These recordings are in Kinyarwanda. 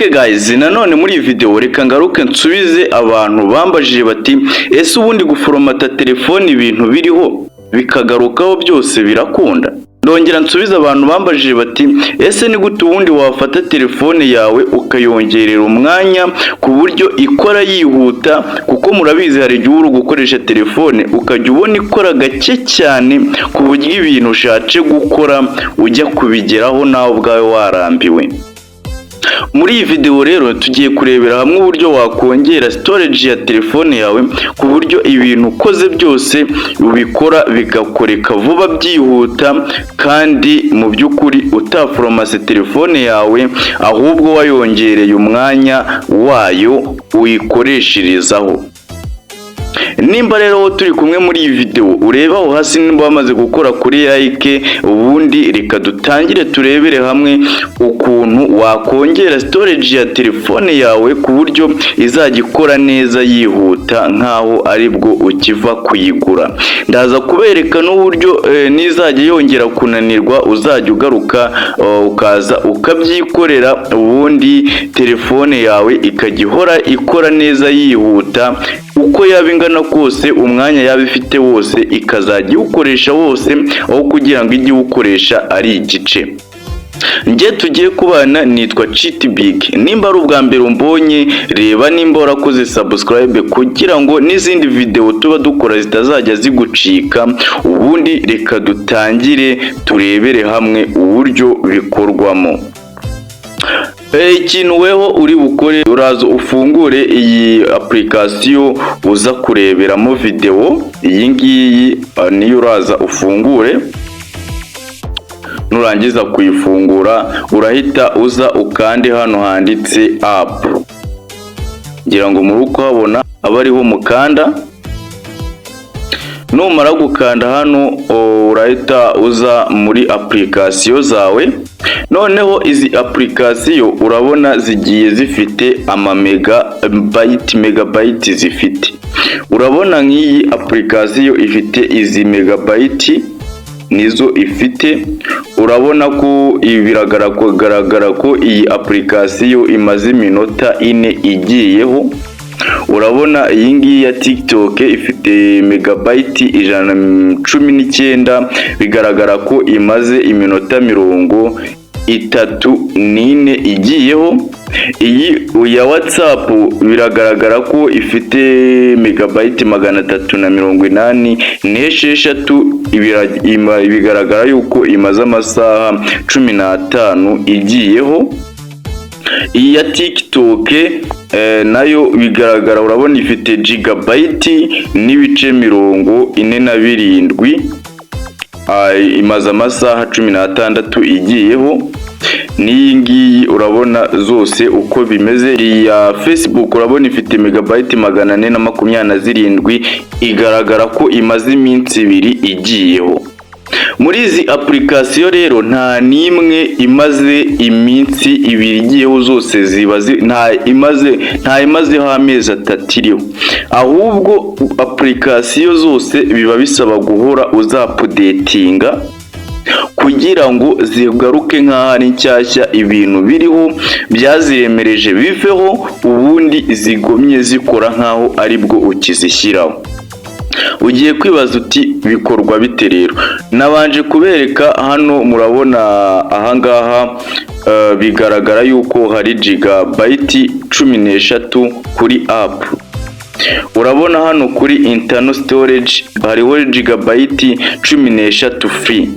Okay guys, nanone muri iyi video reka ngaruke nsubize abantu bambajije bati: "Ese ubundi guforomata telefone ibintu biriho bikagarukaho byose birakunda?" Ndongera nsubize abantu bambajije bati: "Ese ni gute ubundi wafata telefone yawe ukayongerera umwanya ku buryo ikora yihuta?" Kuko murabizi, hari igihe uri gukoresha telefone ukajya ubona ikora gake cyane, ku buryo ibintu ushatse gukora ujya kubigeraho nawe ubwawe warambiwe. Muri iyi video rero tugiye kurebera hamwe uburyo wakongera storage ya telefone yawe, ku buryo ibintu ukoze byose ubikora bigakoreka vuba byihuta, kandi mu by'ukuri utaforomase telefone yawe, ahubwo wayongereye umwanya wayo uyikoresherezaho. Nimba rero turi kumwe muri iyi video, ureba aho hasi nimba wamaze gukora kuri like, ubundi reka dutangire turebere hamwe ukuntu wakongera storage ya telefone yawe, ku buryo izajya ikora neza yihuta nkaho aribwo ukiva kuyigura. Ndaza kubereka n'uburyo nizajya yongera kunanirwa uzajya ugaruka ukaza ukabyikorera, ubundi telefone yawe ikajya ihora ikora neza yihuta, uko yaba ingana kose, umwanya yaba ifite wose ikazajya iwukoresha wose, aho kugira ngo ijye iwukoresha ari igice. Njye tugiye kubana nitwa Cheat Big. Nimba ari ubwa mbere umbonye, reba nimba warakoze subscribe, kugira ngo n'izindi video tuba dukora zitazajya zigucika. Ubundi reka dutangire turebere hamwe uburyo bikorwamo. Ikintu weho uri bukore, uraza ufungure iyi application uza kureberamo video. Iyi ngiyi niyo uraza ufungure. Nurangiza kuyifungura, urahita uza ukande hano handitse app. Ngira ngo muri kuhabona, aba ariho mukanda. Numara gukanda hano, urahita uza muri application zawe. Noneho izi application urabona zigiye zifite ama megabyte, megabyte zifite. Urabona nk'iyi application ifite izi megabyte, nizo ifite. Urabona ko ibi biragaragara ko iyi application imaze iminota 4 igiyeho. Urabona iyi ngiyi ya TikTok ifite megabyte 119, bigaragara ko imaze iminota 34 igiyeho. Iyi ya WhatsApp biragaragara ko ifite megabyte 386, bigaragara yuko imaze amasaha 15 igiyeho. Iyi ya TikTok nayo bigaragara, urabona ifite gigabyte n'ibice 47, imaze amasaha 16 igiyeho. N'iyi ngiyi urabona zose uko bimeze. Iyi ya Facebook urabona ifite megabyte 427, igaragara ko imaze iminsi 2 igiyeho. Muri izi application rero nta n'imwe imaze iminsi 2 igiyeho, zose ziba nta imazeho amezi 3 iriho. Ahubwo application zose biba bisaba guhora uzaupdatinga kugira ngo zigaruke nk'aho ari nshyashya, ibintu biriho byaziremereje biveho, ubundi zigomye zikora nk'aho aribwo ukizishyiraho. Ugiye kwibaza uti: "Bikorwa bite?" Rero nabanje kubereka hano, murabona ahangaha bigaragara yuko hari gigabyte 13 kuri app. Urabona hano kuri internal storage hariho gigabyte 13 free,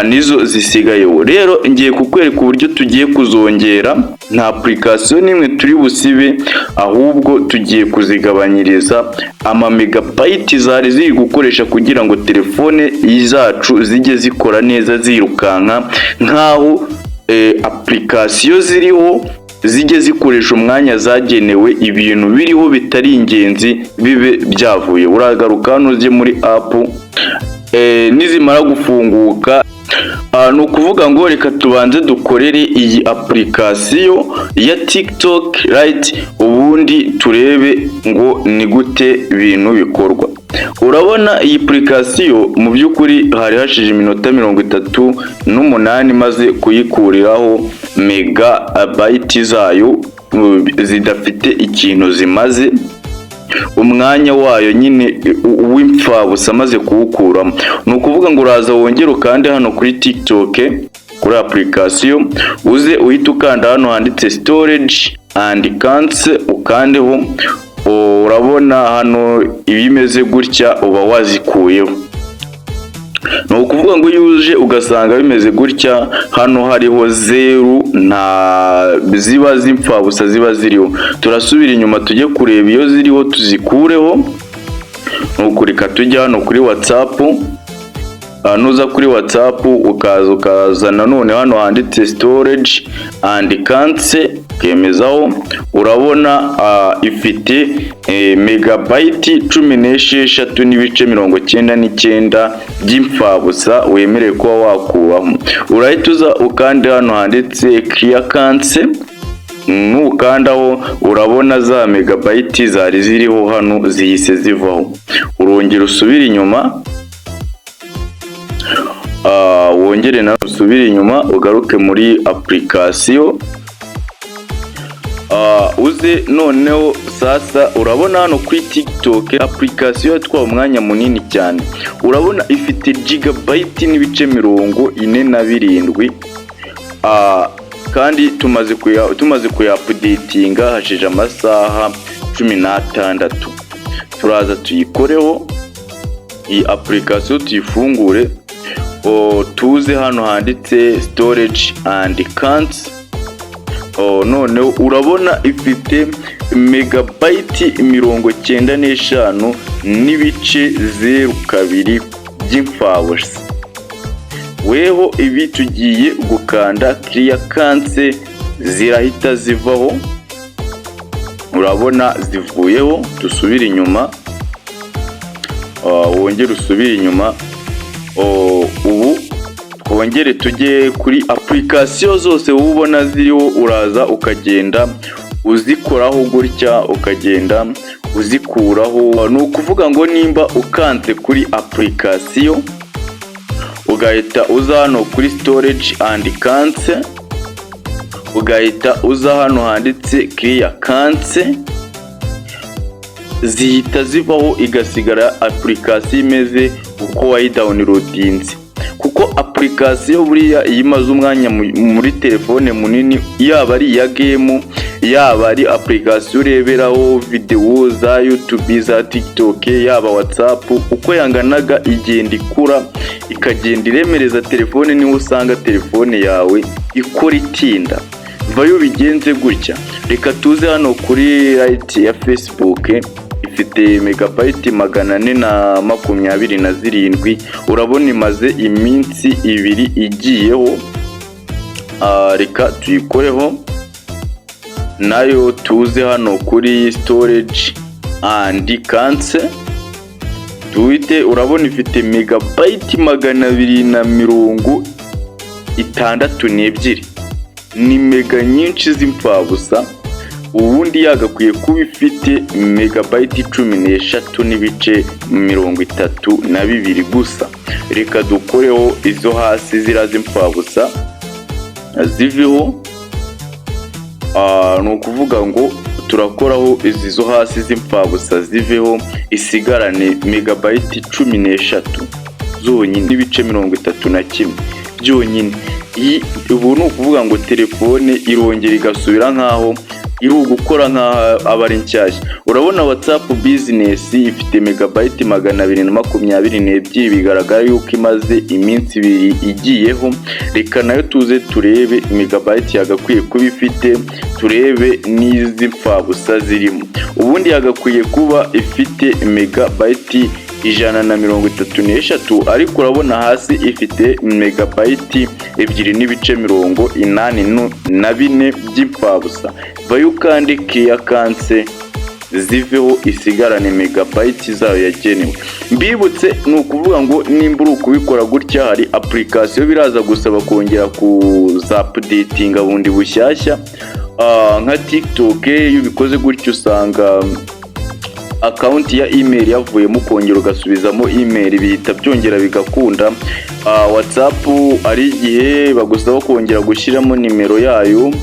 nizo zisigayeho. Rero ngiye kukwereka uburyo tugiye kuzongera. Nta application n'imwe turi busibe, ahubwo tugiye kuzigabanyiriza ama megabyte zari ziri gukoresha, kugira ngo telefone zacu zijye zikora neza zirukanka, nk'aho application ziriho zijye zikoresha umwanya zagenewe, ibintu biriho bitari ingenzi bibe byavuye. Uragaruka hano ujye muri app. Nizimara gufunguka, ni ukuvuga ngo reka tubanze dukorere iyi application ya TikTok Lite, ubundi Ubundi turebe ngo ni gute ibintu bikorwa. Urabona iyi application, mu by'ukuri hari hashije iminota 38 maze kuyikuriraho megabyte zayo zidafite ikintu zimaze, umwanya wayo nyine w'imfabusa amaze kuwukuramo. Ni ukuvuga ngo uraza wongere ukande hano kuri TikTok, kuri application, uze uhite ukanda hano handitse "storage and cache", ukandeho. Urabona hano ibimeze gutya uba wazikuyeho. Ni ukuvuga ngo iyo uje ugasanga bimeze gutya, hano hariho zeru, nta ziba z'imfabusa ziba ziriho. Turasubira inyuma tujye kureba iyo ziriho tuzikureho. Ni ukureka tujya hano kuri WhatsApp. Nuza kuri WhatsApp, ukaza nanone hano handitse "storage and cache", ukemezaho. Urabona ifite megabyte 16.99 by'imfabusa wemerewe kuba wakuramo. Urahita uza ukande hano handitse "clear cache". Nukandaho, urabona za megabyte zari ziriho hano zihise zivaho. Urongera usubire inyuma, wongere nawe usubire inyuma, ugaruke muri application, uze noneho sasa. Urabona hano kuri TikTok, application yatwaye umwanya munini cyane. Urabona ifite gigabyte n'ibice 47, kandi tumaze kuyaupdatinga hashije amasaha 16. Turaza tuyikoreho iyi application, tuyifungure, tuze hano handitse "storage and cache". Noneho urabona ifite megabyte 95.02 by'imfabusa. Weho ibi tugiye gukanda "clear cache", zirahita zivaho. Urabona zivuyeho. Dusubire inyuma, wongere usubire inyuma. Ubu twongere tujye kuri application zose wowe ubona ziriho. Uraza ukagenda uzikoraho gutya, ukagenda uzikuraho. Ni ukuvuga ngo nimba ukanze kuri application, ugahita uza hano kuri "storage and cache", ugahita uza hano handitse "clear cache", zihita zivaho, igasigara application imeze uko wayidownloadinze. Kuko application buriya iyo imaze umwanya muri telefone munini, yaba ari iya game, yaba ari application ureberaho videwo za YouTube, za TikTok, yaba WhatsApp, uko yanganaga igenda ikura, ikagenda iremereza telefone. Niho usanga telefone yawe ikora itinda. Vayo bigenze gutya. Reka tuze hano kuri Lite ya Facebook, ifite megabyte 427. Urabona imaze iminsi 2 igiyeho. Reka tuyikoreho nayo, tuze hano kuri "storage and cache", tuhite. Urabona ifite megabyte 262, ni mega nyinshi z'imfabusa. Ubundi yagakwiye kuba ifite megabyte 13.32 gusa. Reka dukoreho izo hasi ziriya z'imfabusa ziveho. Ni ukuvuga ngo turakoraho izi zo hasi z'imfabusa ziveho, isigarane megabyte 13 zonyine n'ibice 31 byonyine. Ubu ni ukuvuga ngo telefone irongera igasubira nk'aho iri ugukora nk'aho aba ari nshyashya. Urabona WhatsApp Business ifite megabyte 222, bigaragara yuko imaze iminsi 2 igiyeho. Reka nayo tuze turebe megabyte yagakwiye kuba ifite, turebe n'izi mfabusa zirimo. Ubundi yagakwiye kuba ifite megabyte 133, ariko urabona hasi ifite megabyte 2.84 by'imfabusa. Vayo kandi "clear cache", ziveho, isigarane megabyte zayo yagenewe. Mbibutse, ni ukuvuga ngo nimba uri ukubikora gutya, hari application biraza gusaba kongera kuzaupdatinga bundi bushyashya. Nka TikTok, iyo ubikoze gutyo usanga account ya email yavuyemo, ukongera ugasubizamo email, bihita byongera bigakunda. WhatsApp ari igihe bagusaba kongera gushyiramo nimero yayo,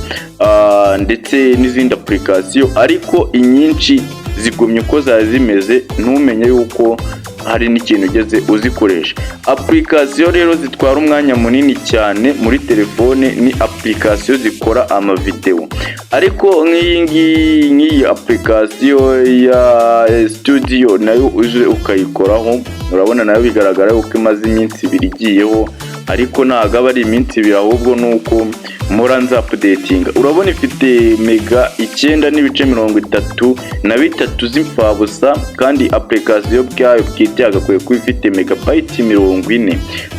ndetse n'izindi application, ariko inyinshi zigumye uko zari zimeze, ntumenye yuko hari n'ikintu ugeze uzikoresha. Application rero zitwara umwanya munini cyane muri telefone ni application zikora amavideo. Ariko nk'iyi ngiyi, nk'iyi application ya studio, nayo uje ukayikoraho, urabona nayo bigaragara yuko imaze iminsi 2 igiyeho, ariko ntabwo aba ari iminsi 2, ahubwo ni uko mpora nza updatinga. Urabona ifite mega 9.33 z'imfabusa, kandi application bwayo bwite yagakwiye kuba ifite megabyte 40.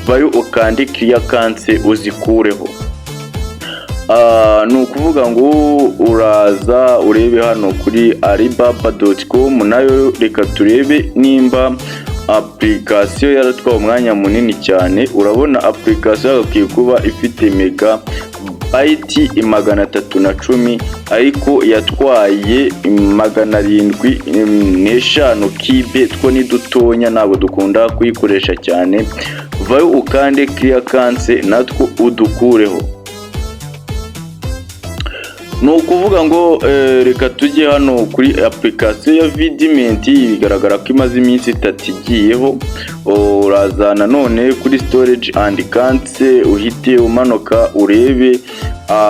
Vayo ukande clear cache uzikureho. Ni ukuvuga ngo uraza urebe hano kuri alibaba.com, nayo reka turebe nimba application yaratwaye umwanya munini cyane. Urabona application yagakwiye kuba ifite mega byte 310, ariko yatwaye 705 KB. Two ni dutonya, ntabwo dukunda kuyikoresha cyane. Vayo ukande clear cache, natwo udukureho. Ni ukuvuga ngo reka tujye hano kuri application ya VidMate, bigaragara ko imaze iminsi 3 igiyeho. Uraza nanone kuri storage and cache, uhite umanuka urebe.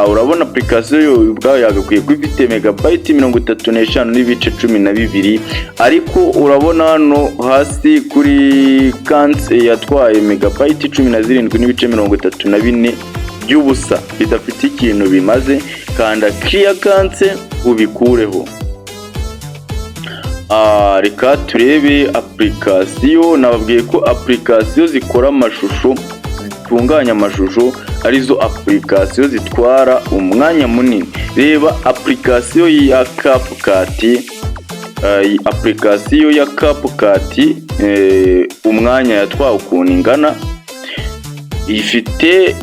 Urabona application yo ubwayo yagakwiye kuba ifite megabyte 35.12, ariko urabona hano hasi kuri cache yatwaye megabyte 17.34 by'ubusa bidafite ikintu bimaze. Kanda clear cache ubikureho. Reka turebe application. Nababwiye ko application zikora amashusho, zitunganya amashusho, arizo application zitwara umwanya munini. Reba application ya CapCut, application ya CapCut, umwanya yatwawe ukuntu ingana. Ifite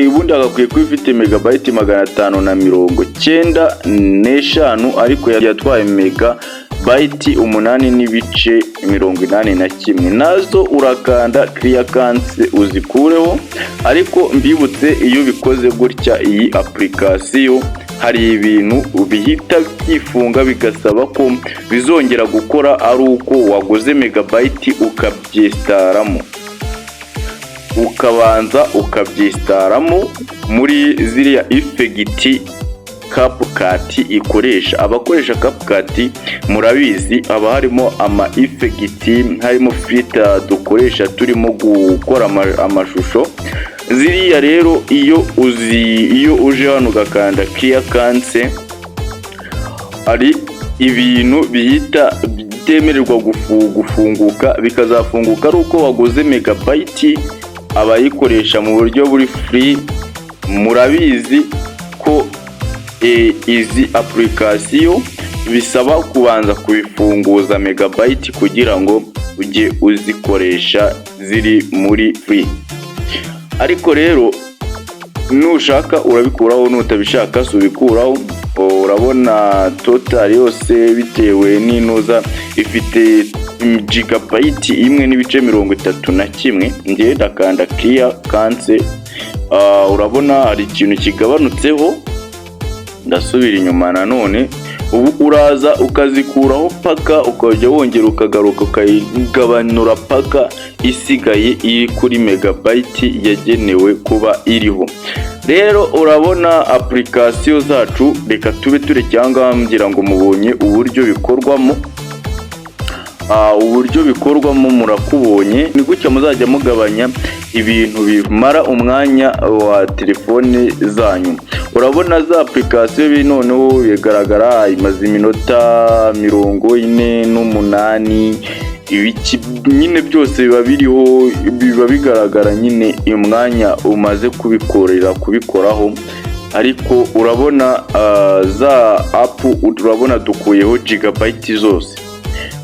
ubundi agakwiye kuba ifite megabyte 595, ariko yatwaye megabyte 8.81. Nazo urakanda clear cache uzikureho. Ariko mbibutse, iyo ubikoze gutya iyi application, hari ibintu bihita byifunga, bigasaba ko bizongera gukora ari uko waguze megabyte ukabyinstallamo, ukabanza ukabyinstallamo muri ziriya effect CapCut ikoresha. Abakoresha CapCut murabizi, haba harimo ama effect, harimo filter dukoresha turimo gukora amashusho. Ziriya rero iyo uzi, iyo uje hano ugakanda clear cache, hari ibintu bihita bitemererwa gufunguka, bikazafunguka ari uko waguze megabyte. Abayikoresha mu buryo buri free murabizi ko izi application bisaba kubanza kubifunguza megabyte kugira ngo ujye uzikoresha ziri muri free. Ariko rero nushaka urabikuraho, nutabishaka si ubikuraho. Urabona total yose bitewe n'intuza ifite gigabyte 1.31. Ngewe ndakanda clear cache, urabona hari ikintu kigabanutseho. Ndasubira inyuma nanone. Ubu uraza ukazikuraho paka, ukajya wongera ukagaruka ukayigabanura paka isigaye iri kuri megabyte yagenewe kuba iriho. Rero urabona application zacu, reka tube turekeye aha ngaha. Ngira ngo mubonye uburyo bikorwamo. Uburyo bikorwamo murakubonye. Ni gutya muzajya mugabanya ibintu bimara umwanya wa telefone zanyu. Urabona za application biri noneho bigaragara, imaze iminota 48, ibiki nyine byose biba biriho, biba bigaragara nyine umwanya umaze kubikorera, kubikoraho. Ariko urabona za app, urabona dukuyeho gigabyte zose.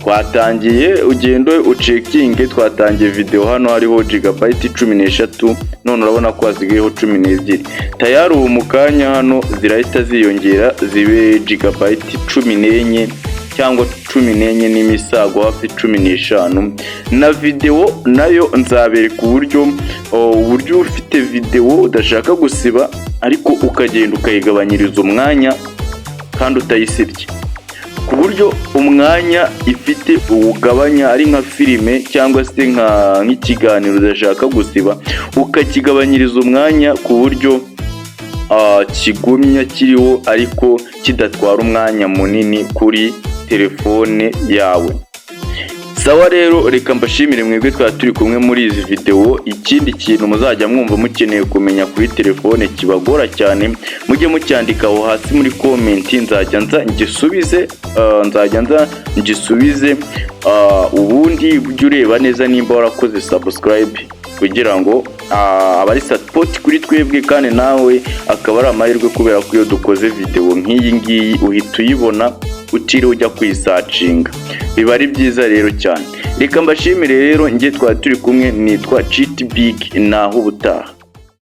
Twatangiye, ugende ucheckinge, twatangiye video hano hariho gigabyte 13, none urabona ko hasigayeho 12. Tayari ubu mu kanya hano zirahita ziyongera zibe gigabyte 14 cyangwa 14 n'imisago, hafi 15. Na videwo nayo nzabereka uburyo ufite videwo udashaka gusiba, ariko ukagenda ukayigabanyiriza umwanya kandi utayisibye, ku buryo umwanya ifite uwugabanya, ari nka filime cyangwa se nk'ikiganiro udashaka gusiba, ukakigabanyiriza umwanya ku buryo kigumya kiriho ariko kidatwara umwanya munini kuri telefone yawe. Sawa rero, reka mbashimire mwebwe twari turi kumwe muri izi videwo. Ikindi kintu muzajya mwumva mukeneye kumenya kuri telefone kibagora cyane, mujye mucyandika aho hasi muri comment, nzajya nza ngisubize, nzajya nza ngisubize. Ubundi ujye ureba neza nimba warakoze subscribe, kugira ngo aba ari support kuri twebwe, kandi nawe akaba ari amahirwe, kubera ko iyo dukoze videwo nk'iyi ngiyi uhita uyibona utiriwe ujya kuyisearchinga. Biba ari byiza rero cyane. Reka mbashimire rero, njye twari turi kumwe, nitwa Cheat Big, naho ubutaha.